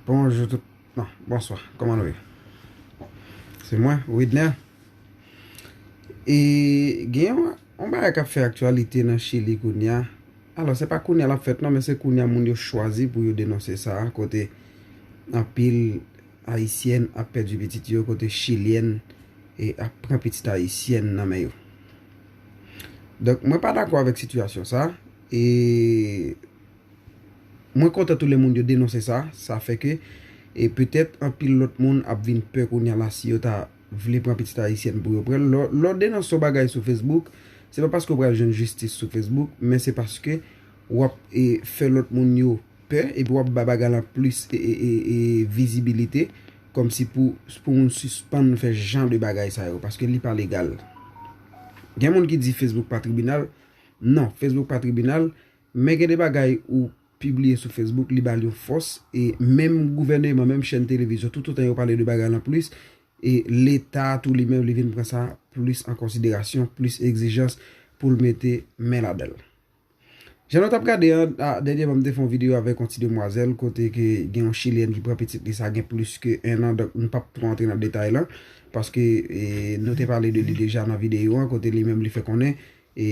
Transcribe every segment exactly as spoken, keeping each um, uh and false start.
Bonjou tout, non, bonswa, kòman nou ye? Se mwen, Widner. E gen yon, yon bagay k ap fè aktyalite nan Chili kounye a. Alò, se pa kounye a l ap fèt non, men se kounye a moun yo chwazi pou yo denonse sa, kote anpil Ayisyèn ap pèdi pitit yo, kote Chilyèn e ap pran pitit Ayisyèn nan men yo. Donk, mwen pa dakò avèk sitiyasyon sa, e mwen kontan tou le moun yo denonse sa, sa fè ke, e petèt anpil lòt moun ap vin pè kounye a la si yo ta vle pran pitit Ayisyèn pou yo pran l. Lè, lè w denonse yon bagay sou Facebook, se pa paske w pral jwenn jistis sou Facebook, men se paske w ap, e, fè lòt moun yo pè, epi w ap ba bagay lan plis, e, e, e, e, vizibilite, kòmsi pou, pou moun sispann fè jan de bagay sa yo, paske li pa legal. Gen moun ki di Facebook pa tribinal. Non, Facebook pa tribinal, men gen de bagay ou pibliye sou Facebook, li ba l yon fòs, e menm gouvèneman, menm chèn televizyon, toutotan yo pale de bagay lan plis, e Leta tou li menm li vin pran sa plis an konsiderasyon, plis egzijans pou l mete men ladan l. Jan nou t ap gade an, a, dènyèman m te fè yon videyo avèk yon ti demwazèl kote ke gen yon Chilyèn ki pran pitit li, sa gen plis ke en an, donk m p ap twò antre nan detay lan, paske, e, nou te pale de li deja nan videyo an, kote li menm li fè konnen, e,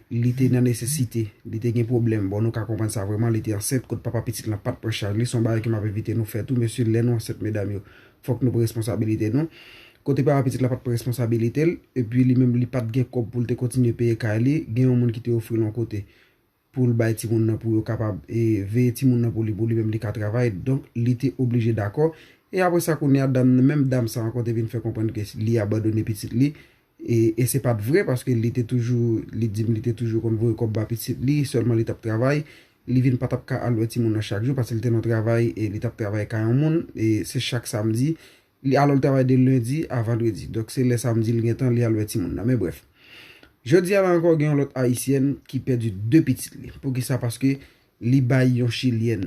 li te nan nesesite, li te gen pwoblèm. Bon, nou ka konprann sa vrèman, li te ansent, kote papa pitit lan pa t pran chaj li, se yon bagay ke m ap envite nou fè tou, mesye, lè nou ansent, medam yo, fòk nou pran responsabilite nou. Kote papa pitit la pa t pran responsabilite l, epi li menm li pa t gen kòb pou l te kontinye peye kay li, gen yon moun ki te ofri l yon kote pou l bay timoun nan pou yo kapab, e, veye timoun nan pou li, pou li menm li ka travay. Donk, li te oblije dakò. E apre sa, kounye a, dam nan, menm dam sa ankò te vin fè konprann ke li abandone pitit li. E, e se pa t vre, paske li te toujou, li di m li te toujou konn voye kòb ba pitit li, sèlman li t ap travay. Li vin pa t ap ka al wè timoun nan chak jou, paske li te nan yon travay, e li t ap travay kay yon moun, e se chak samdi, li alò l travay de lendi a vandredi. Donk, se lè samdi l gen tan, li al wè timoun nan. Men brèf. Jodi a la ankò, gen yon lòt Ayisyèn ki pèdi de pitit li. Poukisa? Paske li bay yon Chilyèn.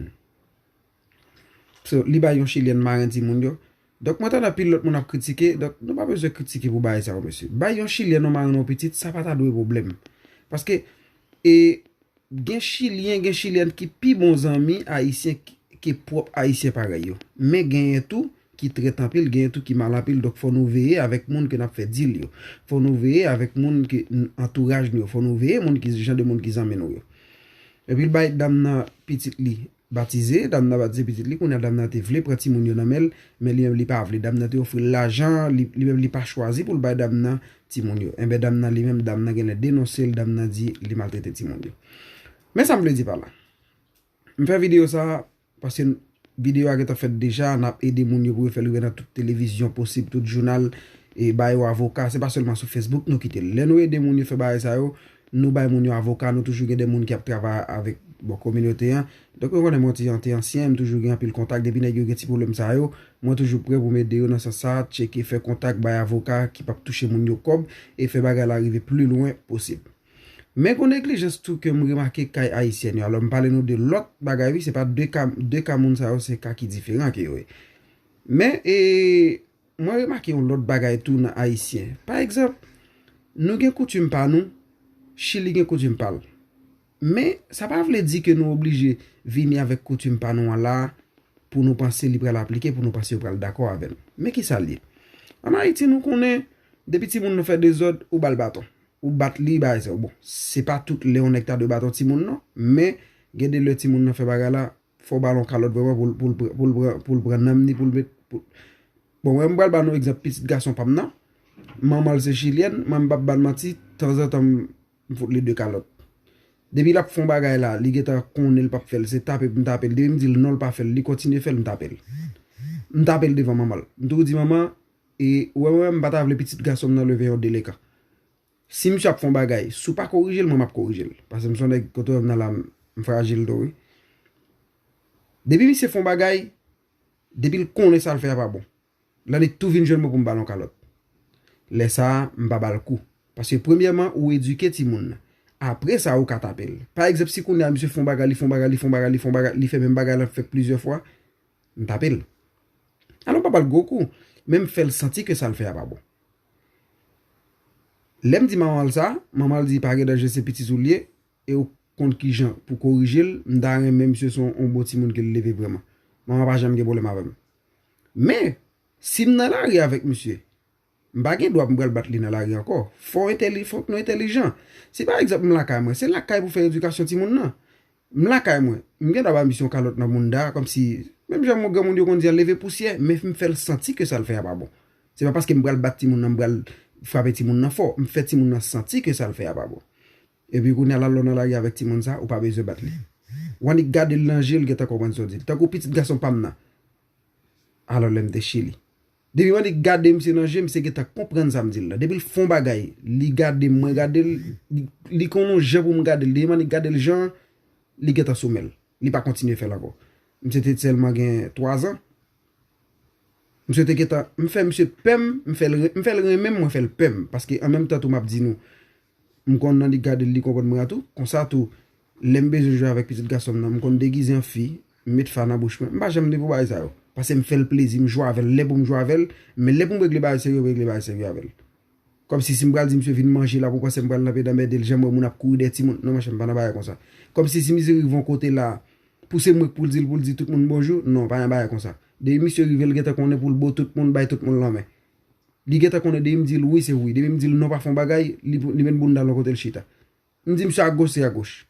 So, li bay yon Chilyèn marenn timoun yo. Donk, mwen tande anpil lòt moun ap kritike. Donk, nou pa bezwen kritike pou bagay sa yo, mesye. Bay yon Chilyèn yon marenn yon pitit, sa pa ta dwe pwoblèm. Paske, e, gen Chilyen, gen Chilyèn ki pi bon zanmi Ayisyen ki, ke pwòp Ayisyen parèy yo. Men genyen tou ki trèt anpil, genyen tou ki mal anpil. Donk, fò nou veye avèk moun ke n ap fè dil yo. Fò nou veye avèk moun ke n, antouraj nou yo. Fò nou veye moun ki, jan de moun ki zanmi nou yo. Epi l bay dam nan pitit li batize, dam nan batize pitit li, kounye a dam nan te vle pran timoun yo nan men l, men li menm li pa vle. Dam nan te ofri l lajan, li, li menm li pa chwazi pou l bay dam nan timoun yo. Enben, dam nan li menm, dam nan genlè denonse l, dam nan di li maltrete timoun yo. Men sa m vle di pa la. M fè videyo sa a, paske videyo a gentan fèt deja, n ap ede moun yo pou yo fè l rive nan tout televizyon posib, tout jounal, e ba yo avoka. Se pa sèlman sou Facebook nou kite l. Lè nou ede moun yo fè bagay sa yo, nou bay moun yo avoka, nou toujou gen de moun ki ap travay avèk, bon, kominote an. Donk, nou konnen mwen ti an te ansyen, m toujou gen anpil kontak. Depi nèg yo gen ti pwoblèm sa yo, mwen toujou prè pou m ede yo nan sans sa, tcheke, fè kontak, bay avoka ki p ap touche moun yo kòb, e fè bagay la rive pli lwen posib. Men gon neglijans tou ke m remake kay Ayisyèn yo. Alò, m pale nou de lòt bagay, wi, se pa de ka, de ka moun sa yo, se ka ki diferan ke yo ye. Men, e, mwen remake yon lòt bagay tou nan Ayisyen. Pa egzanp, nou gen koutim pa nou, Chili gen koutim pa l. Men, sa pa vle di ke nou oblije vini avèk koutim pa nou an la pou nou panse li pral aplike, pou nou panse yo pral dakò avè n. Men kisa l ye? Ann Ayiti, nou konnen, depi timoun nan fè dezòd, ou ba l baton. Ou bat li, bagay sa yo. Bon, se pa tout lè yon nèg ta dwe bat yon timoun, non. Men, gen de lè timoun nan fè bagay la, fò w ba l yon kalòt vrèman pou l, pou l pran, pou l pran, pou l pran nanm ni, pou l met, pou... Bon, mwen, m pral ba nou egzanp pitit gason pa m nan. Manman l se chilyèn, mwen, m p ap ba l manti, tanzantan, m, m fout li de kalòt. Depi l ap fè yon bagay la, li gentan konnen l p ap fè l, se tape pou m tape l. Depi m di l non, l pa fè l, li kontinye fè l, m tape l. M tape l devan manman l. M toujou di manman, e, ou wè mwen, m pa ta vle pitit gason m nan leve yon delekan. Si misye ap fè yon bagay, si w pa korije l, mwen m ap korije l. Paske m se yon nèg, kote w wè m nan la, m, m frajil tou, wi. Depi misye fè yon bagay, depi l konnen sa l fè a pa bon, l annik tou vin jwenn mwen pou m ba l yon kalòt. Lè sa a, m pa ba l kou. Paske premyèman, ou edike timoun nan. Apre sa, ou ka tape l. Pa egzanp, si kounye a misye fè yon bagay, li fè yon bagay, li fè yon bagay, li fè yon bagay, li fè menm bagay la fè plizyè fwa, m tape l. Alò, m pa ba l gwo kou, men m fè l santi ke sa l fè a pa bon. Lè m di manman l sa, manman l di pa gen danje, se pitit ou l ye, e ou konn kijan pou korije l, m ta renmen misye se yon, yon bon timoun ke l leve vrèman. Manman pa janm gen pwoblèm avè m. Men, si m nan lari avèk misye, m pa gen dwa pou m pral bat li nan lari ankò. Fò entèli, fòk nou entèlijan. Si pa egzanp m lakay mwen, se lakay pou fè edikasyon timoun nan. M lakay mwen, m gen dwa ba misye yon kalòt nan mounda, kòmsi, menm jan moun granmoun yo konn di a leve pousyè, men m fè l santi ke sa l fè a pa bon. Se pa paske m pral bat timoun nan, m pral frape timoun nan fò, m fè timoun nan santi ke sa l fè a pa bon. Epi kounye a la, lè w nan lari avèk timoun sa, ou pa bezwen bat li. W annik gade l nan je, l gentan konprann sa w di l. Tankou pitit gason pa m nan. Alò, lè m te Chili. Depi m annik gade misye nan je, misye gentan konprann sa m di l la. Depi l fè yon bagay, li gade m, mwen gade l, li, li konn yon jan pou m gade l. Depi m annik gade l jan, li gentan sou men l. Li pa kontinye fè l ankò. Misye te sèlman gen twa zan. Misye te gentan, m fè misye pè m, m fè l, re- m fè l renmen m, mwen fè l pè m. Paske an menm tan tou m ap di nou, m konn annik gade l, li konprann mwen a tou. Konsa tou, lè m bezwen jwe avèk pitit gason m nan, m konn degize an fi, m met fa nan bouch mwen. M pa janm ni pou bagay sa yo. Paske m fè l plezi, m jwe avè l lè pou m jwe avè l, men lè pou m regle bagay serye, m regle bagay serye avè l. Kòmsi si m pral di misye vin manje la pou panse m pral nan pedan mède l, jan m wè moun ap kouri dèyè timoun. Non, monchè, m pa nan bagay konsa. Kòmsi si misye rive yon kote la, pou se mwen k pou l di l, pou l di tout moun bonjou, non, pa gen bagay konsa. Depi misye rive, l gentan konnen pou l bo tout moun, bay tout moun lanmen. Li gentan konnen depi m di l wi, se wi. Depi m di l non, pa fè yon bagay, li, li met bounda l yon kote l chita. M di misye agoch, se agoch.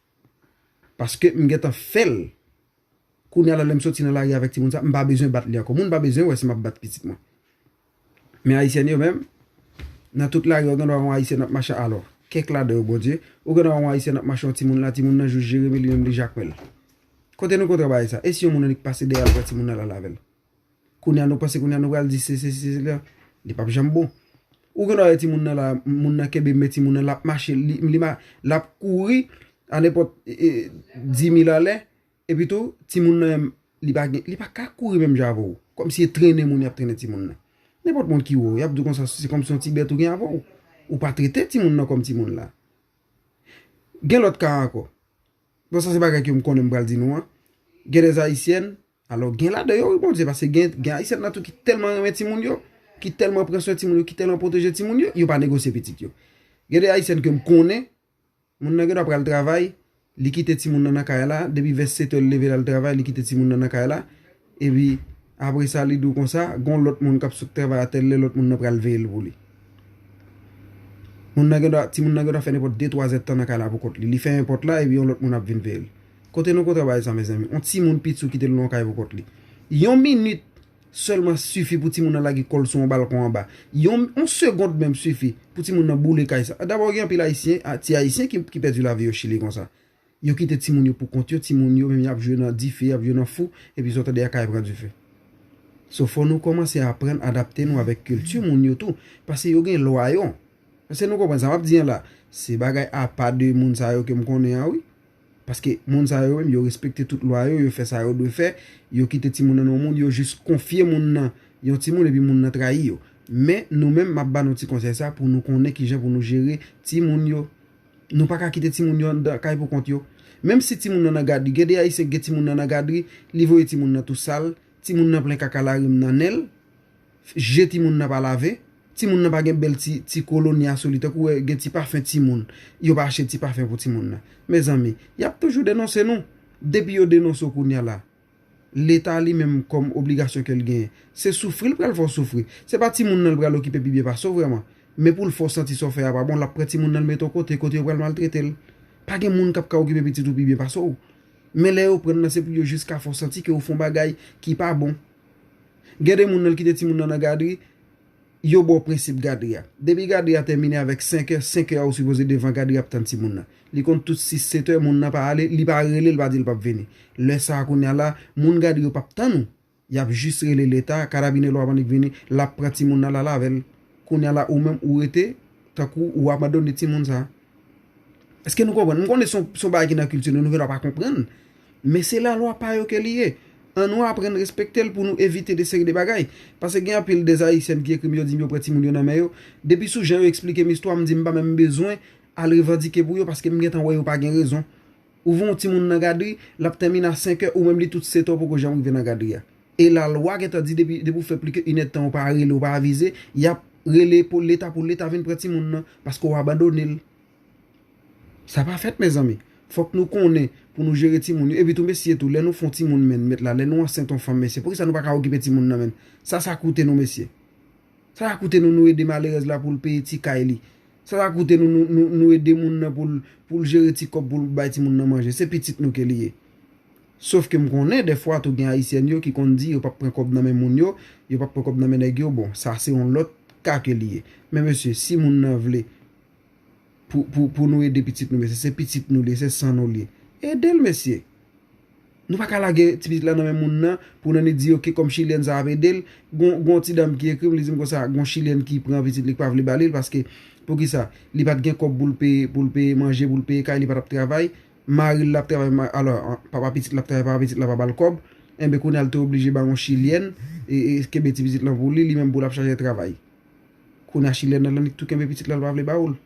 Paske m gentan fè l. Kounye a la, lè m soti nan lari avèk timoun sa, m pa bezwen bat li ankò. Moun pa bezwen wè si m ap bat pitit mwen. Men ayisyèn yo menm, nan tout lari, ou gen dwa wè yon ayisyèn ap mache alò. Kèk ladan yo, Bondye, ou gen dwa wè yon ayisyèn ap mache yon timoun la, timoun nan jis jere men li menm li jakmèl. Kote nou kontre bagay sa? E si yon moun annik pase dèyè l pran timoun nan l al avè l? Kounye a nou panse kounye a nou pral di se se se se la, li p ap janm bon. Ou gen dwa wè timoun nan la, moun nan kenbe men timoun nan, l ap mache, li, li ma, l ap kouri a nenpòt e, e, di mil alè, epi tou, timoun nan menm, li pa gen, li pa ka kouri menm jan avè w. Kòmsi e trennen moun y ap trennen timoun nan. Nenpòt moun ki wè w, y ap di w konsa, se kòmsi yon ti bèt ou gen avè w. Ou pa trete timoun nan kòm timoun la. Gen lòt ka ankò. Bon, sa se bagay ke m konnen m pral di nou an. Gen dè ayisyèn, alò gen ladan yo, wi, Bondye, paske gen, gen ayisyèn nan tou ki tèlman renmen timoun yo, ki tèlman pran swen timoun yo, ki tèlman pwoteje timoun yo, yo pa negosye pitit yo. Gen dè ayisyèn ke m konnen, moun nan gen dwa pral travay, li kite timoun nan nan kay la, depi vè sèt è l leve l al travay, li kite timoun nan nan kay la, epi apre sa, li di w konsa, gon lòt moun k ap sot travay a tèl lè, lòt moun nan pral veye l pou li. Moun nan gen dwa, timoun nan gen dwa fè nenpòt de twa zèdtan nan kay la pou kont li. Li fèmen pòt la, epi yon lòt moun ap vin veye l. Kote nou kontre bagay sa, mezanmi? Yon timoun piti ou kite l nan yon kay pou kont li. Yon minit sèlman sifi pou timoun nan lage kò l sou yon balkon anba. Yon, yon segond menm sifi pou timoun nan boule kay sa. Dabò, gen anpil ayisyen, a, ti ayisyen ki, ki pèdi lavi yo Chili konsa. Yo kite timoun yo pou kont yo, timoun yo menm y ap jwe nan dife, y ap jwe nan fou, epi sa w tande a kay pran dife. So, fò nou kòmanse aprann adapte nou avèk kilti moun yo tou, paske yo gen lwa yo. Èske nou konprann sa m ap di an la? Se bagay apa de moun sa yo ke m konnen an, wi. Paske moun sa yo menm, yo respekte tout lwa yo, yo fè sa yo dwe fè, yo kite timoun nan yon moun, yo jis konfye moun nan yon timoun, epi moun nan trayi yo. Men, nou menm, m ap ba nou ti konsèy sa pou nou konnen kijan pou nou jere timoun yo. Nou pa ka kite timoun yo anndan kay pou kont yo. Menm si timoun nan nan gadri, gen de ayisyen ki gen timoun nan nan gadri, li voye timoun nan tou sal, timoun nan plen kaka lari m nan nen l, je timoun nan pa lave, timoun nan pa gen bèl ti, ti kolonya sou li, tankou wè gen ti pafen timoun, yo pa achte ti pafen pou timoun nan. Mezanmi, y ap toujou denonse nou. Depi yo denonse w kounye a la, Leta li menm kòm obligasyon ke l genyen, se soufri l pral fè w soufri. Se pa timoun nan l pral okipe pi byen pase w vrèman. Men pou l fè w santi sa w fè a pa bon, l ap pran timoun nan l mete w kote, kote yo pral maltrete l. Pa gen moun k ap ka okipe pitit ou pi byen pase w. Men lè yo pran l nan, se pou yo jis ka fè w santi ke w fè yon bagay ki pa bon. Gen de moun nan l kite timoun nan nan gadri, yo ba w prensip gadri a. Depi gadri a tèmine avèk senk è, senk è a ou sipoze devan gadri ap tann timoun nan. Li konn tout sis sèt è, moun nan pa ale, li pa rele, li pa di l p ap vini. Lè sa a kounye a la, moun gadri yo p ap tann ou. Y ap jis rele Leta, karabinè lwa pa annik vini, l ap pran timoun nan l al avè l. Kounye a la ou menm ou rete, tankou ou abandone timoun sa. Èske nou konprann? M konnen se yon, se yon bagay ki nan kilti nou, nou gen dwa pa konprann. Men se lalwa pa yo ke li ye. Ann nou aprann respekte l pou nou evite de seri de bagay. Paske gen anpil dè ayisyèn ki ekri m, yo di m yo pran timoun yo nan men yo. Depi sou jan yo eksplike m istwa, m di m pa menm bezwen al revandike pou yo paske m gentan wè yo pa gen rezon. Ou voye yon timoun nan gadri, l ap tèmine a senk è, ou menm li tout sèt è w poko janm rive nan gadri a. E lalwa gentan di depi, depi w fè plis ke inèdtan ou pa rele, ou pa avize, y ap rele pou Leta, pou Leta vin pran timoun nan, paske w abandone l. Sa pa fèt, mezanmi. Fòk nou konnen Nou jere timoun yo. Epi tou, mesye tou, lè nou fè yon timoun menm, met la, lè nou ansent yon fanm, mesye, poukisa nou pa ka okipe timoun nan menm? Sa, sa koute nou, mesye? Sa, sa koute nou, nou ede malerèz la pou l peye ti kay li? Sa, sa koute nou, nou, nou, nou ede moun nan pou l, pou l jere ti kòb pou l bay timoun nan manje? Se pitit nou ke li ye. Sof ke m konnen, dèfwa tou, gen ayisyèn yo ki konn di yo p ap pran kòb nan men moun yo, yo p ap pran kòb nan men nèg yo. Bon, sa se yon lòt ka ke li ye. Men mesye, si moun nan vle pou, pou, pou nou ede pitit nou, mesye, se pitit nou li ye, se san nou li ye. Ede l, mesye. Nou pa ka lage ti pitit la nan men moun nan pou n annik di, oke, kòm chilyèn sa ap ede l. Gon, gon ti dam ki ekri m, li di m konsa, gon chilyèn ki pran pitit li, ki pa vle ba li l, paske, poukisa? Li pa t gen kòb pou l peye, pou l peye manje, pou l peye kay, li pa t ap travay. Mari l ap travay, ma-, alò, an, papa pitit la ap travay, papa pitit la pa ba l kòb. Enben, kounye a, l te oblije ba yon chilyèn, e, e kenbe ti pitit lan pou li, li menm pou l ap chache travay. Kounye a, chilyèn nan annik tou kenbe pitit la, l pa vle ba ou l.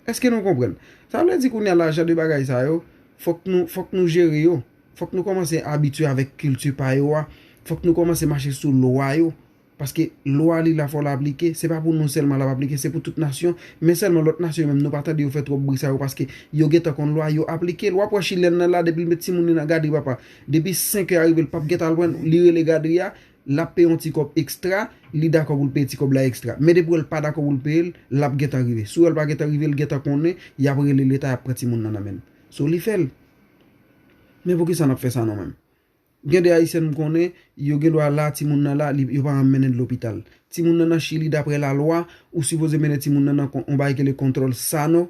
Èske nou konprann? Sa vle di kounye a la, jan de bagay sa yo, fòk nou, fòk nou jere yo. Fòk nou kòmanse abitye avèk kilti pa yo a. Fòk nou kòmanse mache sou lwa yo. Paske lwa li la, fò l aplike. Se pa pou nou sèlman l ap aplike, se pou tout nasyon. Men sèlman lòt nasyon yo menm, nou pa tande yo fè twòp bri sa yo, paske yo gentan konn lwa, yo aplike l. W ap wè chilyèn nan la, depi l met timoun li nan gadri, papa, depi senk è a rive, l p ap gentan al pran, li rele gadri a, l ap peye yon ti kòb ekstra, li dakò pou l peye ti kòb la ekstra. Men depi w wè l pa dakò pou l peye l, l ap gentan rive. Si w wè l pa gentan rive, l gentan konnen, y ap rele Leta, y ap pran timoun nan nan men l. So, li fè l. Men poukisa n ap fè sa nou menm? Gen de ayisyèn m konnen, yo gen dwa la, timoun nan la, li, yo pa janm mennen l lopital. Timoun nan nan Chili, daprè lalwa, ou sipoze mennen timoun nan nan kon-, yon bagay ki rele kontwòl sano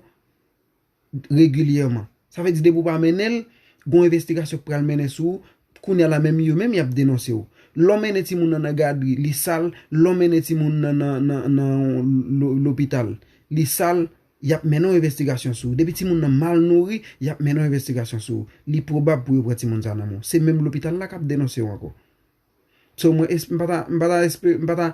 regilyèman. Sa vle di, depi w pa mennen l, gon envestigasyon k pral mennen sou ou, kounye a la menm, yo menm y ap denonse w. Lè w mennen timoun nan nan gadri, li sal, lè w mennen timoun nan nan, nan, nan lo-, lopital, li sal, y ap mennen yon envestigasyon sou ou. Depi timoun nan mal nouri, y ap mennen yon envestigasyon sou ou. Li pwobab pou yo pran timoun sa nan men w. Se menm lopital la k ap denonse w ankò. So, mwen, es-, m pa ta, m pa ta espe-, m pa ta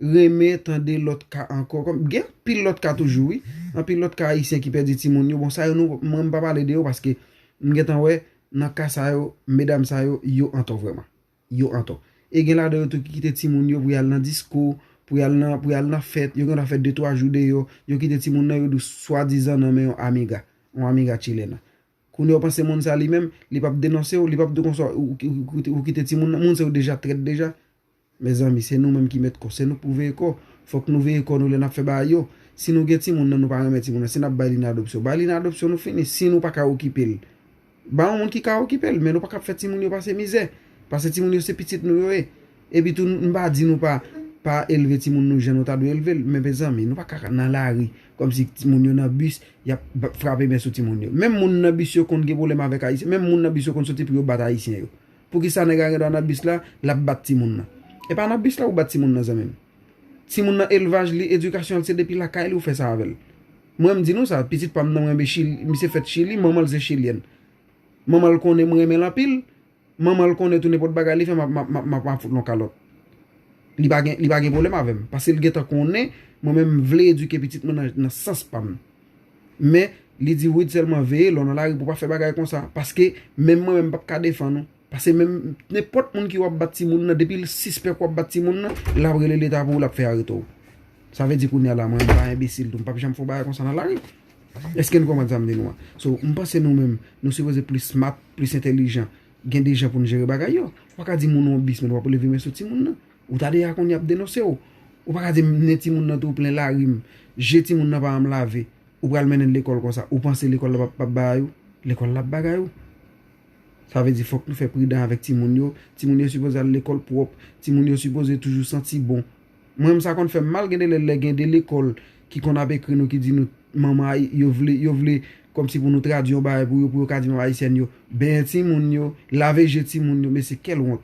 renmen tande lòt ka ankò. Kòm, gen anpil lòt ka toujou, wi. Anpil lòt ka ayisyen ki pèdi timoun yo. Bon, sa yo, nou, mwen, m pa pale de yo paske m gentan wè, nan ka sa yo, medam sa yo, yo antò vrèman. Yo antò. E gen ladan yo tou ki kite timoun yo pou y al nan disko, pou y al nan, pou y al nan fèt, yo gen dwa fè de twa jou deyò, yo kite timoun nan, yo di w swadizan nan men yon amiga, yon amiga chilena. Kounye a w panse moun sa li menm, li p ap denonse w, li p ap di w konsa, ou, ou, ou, ou kite timoun nan, moun sa yo deja trèt deja. Mezanmi, se nou menm ki mèt kò, se nou k pou veye kò. Fòk nou veye kò nou lè n ap fè bagay yo. Si nou gen timoun nan, nou pa renmen timoun nan, si n ap bay li nan adopsyon, bay li nan adopsyon, nou fini. Si nou pa ka okipe l, ba yon moun ki ka okipe l, men nou pa ka ap fè timoun yo pase mizè. Paske timoun yo se pitit nou yo ye. Epi tou, m pa di nou pa, pa elve timoun nou jan nou ta dwe elve l, men mezanmi, nou pa ka nan lari, kòmsi timoun yo nan bis, y ap ba-, frape men sou timoun yo. Menm moun nan bis yo konn gen pwoblèm avèk ayisyen, menm moun nan bis yo konn soti pou yo bat ayisyen yo. Poukisa nèg la gen dwa nan bis la, l ap bat timoun nan? E pa nan bis la ou bat timoun nan, zanmi m. Timoun nan, elvaj li, edikasyon l, se depi lakay li ou fè sa avè l. Mwen, m di nou sa, pitit pa m nan, mwen renmen Chili, misye fèt Chili, manman l se chilyèn. Manman l konnen mwen renmen l anpil, manman l konnen tou nenpòt bagay li fè, m ap, m ap, m ap, m ap, m ap fout l yon kalòt. Li pa gen, li pa gen pwoblèm avè m, paske l gentan konnen, mwen menm, m vle edike pitit mwen nan, nan sans pa m. Men, li di, Wid, sèlman veye lè w nan lari pou w pa fè bagay konsa. Paske, menm mwen menm, m p ap ka defann ou. Paske menm, nenpòt moun ki w ap bat timoun nan, depi l sispèk w ap bat timoun nan, l ap rele leta pou ou, l ap fè arete w. Sa vle di kounye a la, mwen, m pa enbesil tou, m p ap janm fè yon bagay konsa nan lari. Èske n konprann sa m di nou an? So, m panse nou menm, nou sipoze plis smart, plis entèlijan. Gen de jan pou n jere bagay yo. Ou pa ka di moun yon bis, men w ap leve men sou timoun nan. Ou ta deja konn y ap denonse w. Ou pa ka di m, men timoun nan tou plen lari m, je timoun nan pa janm lave. Ou pral mennen l lekòl konsa. Ou panse lekòl la p ap, p ap bagay ou? Lekòl la ap bagay ou. Sa vle di fòk nou fè pridan avèk timoun yo. Timoun yo sipoze al lekòl pwòp. Timoun yo sipoze toujou santi bon. Mwen menm sa konn fè m mal, gen de lè, lè gen de lekòl ki konn ap ekri nou, ki di nou, manman, yo vle, yo vle kòmsi pou nou tradui yon bagay pou yo, pou yo ka di manman ayisyèn yo, benyen timoun yo, lave je timoun yo, mesye, kèl wont.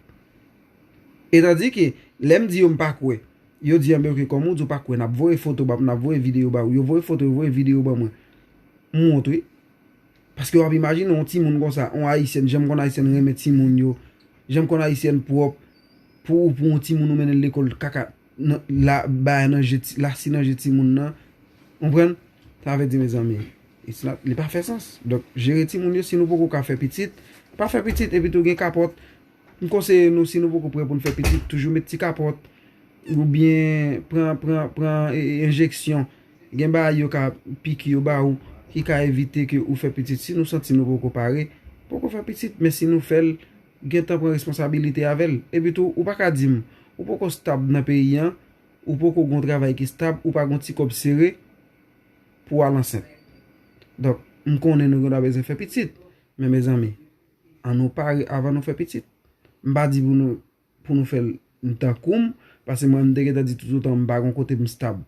E tandike, lè m di yo m pa kwè, yo di, enben, oke, kòm ou di w pa kwè, n ap voye foto ba, n ap voye videyo ba ou. Yo voye foto, yo voye videyo ban mwen. M wont, wi. Paske w ap imajine yon timoun konsa, yon ayisyèn, jan m konn ayisyèn renmen timoun yo, jan m konn ayisyèn pwòp, pou, pou yon timoun ou mennen l lekòl, kaka, nan, la, bagay nan je ti, lasi nan je timoun nan. Konprann? Sa vle di, mezanmi, it's not, li pa fè sans. Donk, jere timoun yo, si nou poko ka fè pitit, pa fè pitit, epi tou gen kapòt. M konseye nou, si nou poko prè pou n fè pitit, toujou met ti kapòt, oubyen pran, pran, pran, e, e, enjeksyon. Gen bagay yo ka piki yo ba ou, ki ka evite ke ou fè pitit. Si nou santi nou poko pare, Poko fè pitit, men si nou fè l, gentan pran responsabilite avè l. Epi tou, ou pa ka di m, ou poko stab nan peyi an, ou poko gon travay ki stab, ou pa gon ti kòb sere pou w al ansent. Donk, m konnen nou gen dwa bezwen fè pitit, men mezanmi, ann nou pare avan nou fè pitit. M pa di pou nou pou nou fè l tankou m, paske mwen m te gentan di toutotan m pa gon kote m stab,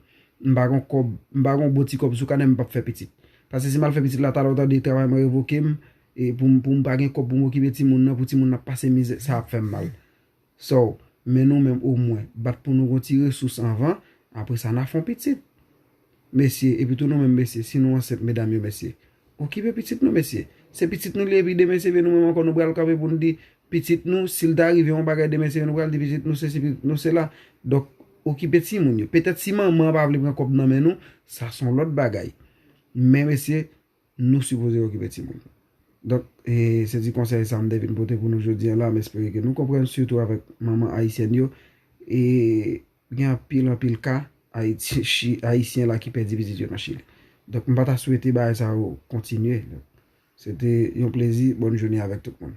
m pa gon kòb, m pa gon bon ti kòb sou kanè, m p ap fè pitit. Paske si m al fè pitit la, talè w tande travay mwen revoke m, e pou m, pou m pa gen kòb pou m okipe timoun nan, pou timoun nan ap pase mizè, sa ap fè m mal. So, men nou menm omwen, bat pou nou gon ti resous anvan, apre sa n a fè yon pitit. Mesye, epi tou nou menm mesye, si nou ansent medam yo mesye, okipe pitit nou mesye. Se pitit nou li ye epi demen se vin nou menm ankò nou pral kanpe pou n di pitit nou, si l ta rive yon bagay demen se vin nou pral di pitit nou sesi pitit nou sela. Donk, okipe timoun yo. Petèt si manman an pa vle pran kòb nan men nou, sa se yon lòt bagay. Men mesye, nou sipoze okipe timoun. Donk, e, se ti konsèy sa m te vin pote pou nou jodi a la. M espere ke nou konprann, sitou avèk manman ayisyèn yo. E gen anpil, anpil ka Ayiti, chi, Ayisyen la ki pèdi pitit yo nan Chili. Donk, m pa ta swete bagay sa yo kontinye. Se te yon plezi. Bòn jounen avèk tout moun.